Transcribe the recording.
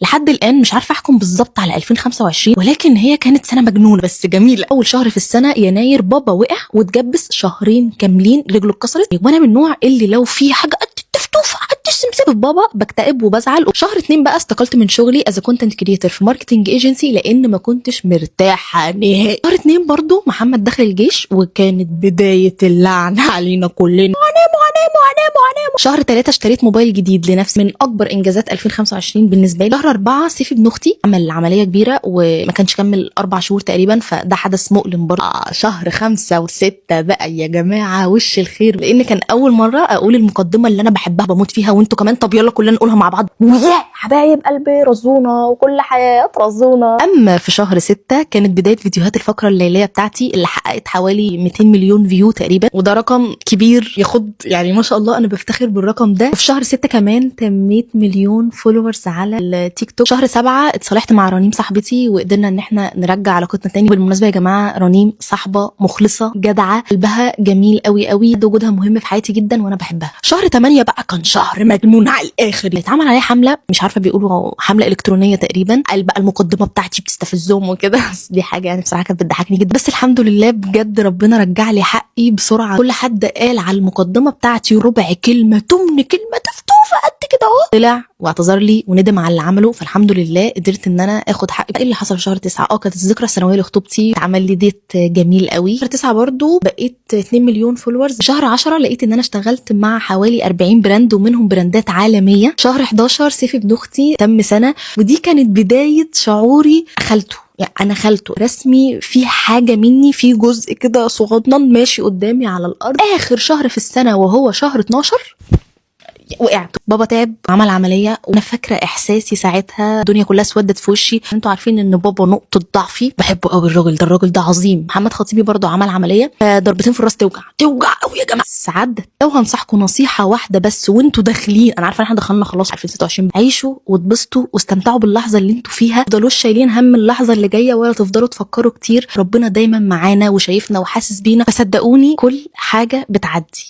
لحد الان مش عارفه احكم بالظبط على 2025، ولكن هي كانت سنة مجنونة بس جميله. اول شهر في السنة يناير بابا وقع واتجبس شهرين كاملين، رجله اتكسرت، وانا من النوع اللي لو في حاجة قد التفتوفه قد السمسم في بابا بكتئب وبزعل. شهر 2 بقى استقلت من شغلي as content creator في marketing agency لان ما كنتش مرتاحة نهائي. شهر 2 برضو محمد دخل الجيش، وكانت بداية اللعنة علينا كلنا. اناموا اناموا اناموا اناموا. شهر 3 اشتريت موبايل جديد لنفسي، من اكبر انجازات 2025 بالنسبة لي. شهر 4 سيفي ابن اختي عمل عملية كبيرة وما كانش كمل 4 شهور تقريبا، فده حدث مؤلم برضه. شهر 5 و6 بقى يا جماعة وش الخير، لان كان اول مرة اقول المقدمة اللي انا بحبها بموت فيها، وانتوا كمان. طب يلا كلنا نقولها مع بعض: ويا حبايب قلبي رزونا وكل حياة رزونا. اما في شهر 6 كانت بداية فيديوهات الفقرة الليلية بتاعتي اللي حققت حوالي 200 مليون view تقريبا، وده رقم كبير يخض يعني، ما شاء الله انا بفتخر بالرقم ده. وفي شهر 6 كمان تميت مليون followers على التيك توك. شهر 7 اتصالحت مع رنيم صاحبتي وقدرنا ان احنا نرجع علاقتنا تاني. بالمناسبة يا جماعه، رنيم صاحبه مخلصة جدعه، قلبها جميل قوي قوي، وجودها مهم في حياتي جدا وانا بحبها. شهر 8 بقى كان شهر مجنون على الاخر، اتعمل عليه حمله، مش عارفه بيقولوا حمله الكترونية تقريبا، قال بقى المقدمة بتاعتي بتستفزهم وكده. بس دي حاجة يعني بصراحة كانت بتضحكني جدا، بس الحمد لله بجد ربنا رجع لي حقي بسرعه. كل حد قال على المقدمة بتاعتي ربع كلمه، تمن كلمه، تفتوفه قد كده اهو، طلع واعتذر لي وندم على اللي عمله، فالحمد لله قدرت ان انا اخد حقي. ايه اللي حصل في شهر 9؟ كانت الذكرى السنوية لخطوبتي، اتعمل لي date جميل قوي. شهر 9 برضو بقيت 2 مليون followers. شهر 10 لقيت ان انا اشتغلت مع حوالي 40 brand ومنهم براندات عالميه. شهر 11 سيفي ابن اختي تم سنه، ودي كانت بداية شعوري خالته، يعني انا خالته رسمي، في حاجة مني، في جزء كده صغنن ماشي قدامي على الارض. اخر شهر في السنة وهو شهر 12 وقعت، بابا تعب عمل عمليه، وانا فاكره احساسي ساعتها الدنيا كلها اسودت في وشي. انتوا عارفين ان بابا نقطة ضعفي، بحبه قوي الراجل ده، الراجل ده عظيم. محمد خطيبي برضو عمل عمليه، ضربتين في الراس توجع توجع قوي يا جماعه، بس عدت. لو هنصحكم نصيحة واحدة بس وانتوا داخلين، انا عارفه ان احنا دخلنا خلاص 2026، عيشوا واتبسطوا واستمتعوا باللحظة اللي انتوا فيها، ما تفضلوش شايلين هم اللحظة اللي جاية ولا تفضلوا تفكروا كتير. ربنا دايما معانا وشايفنا وحاسس بينا، فصدقوني كل حاجة بتعدي.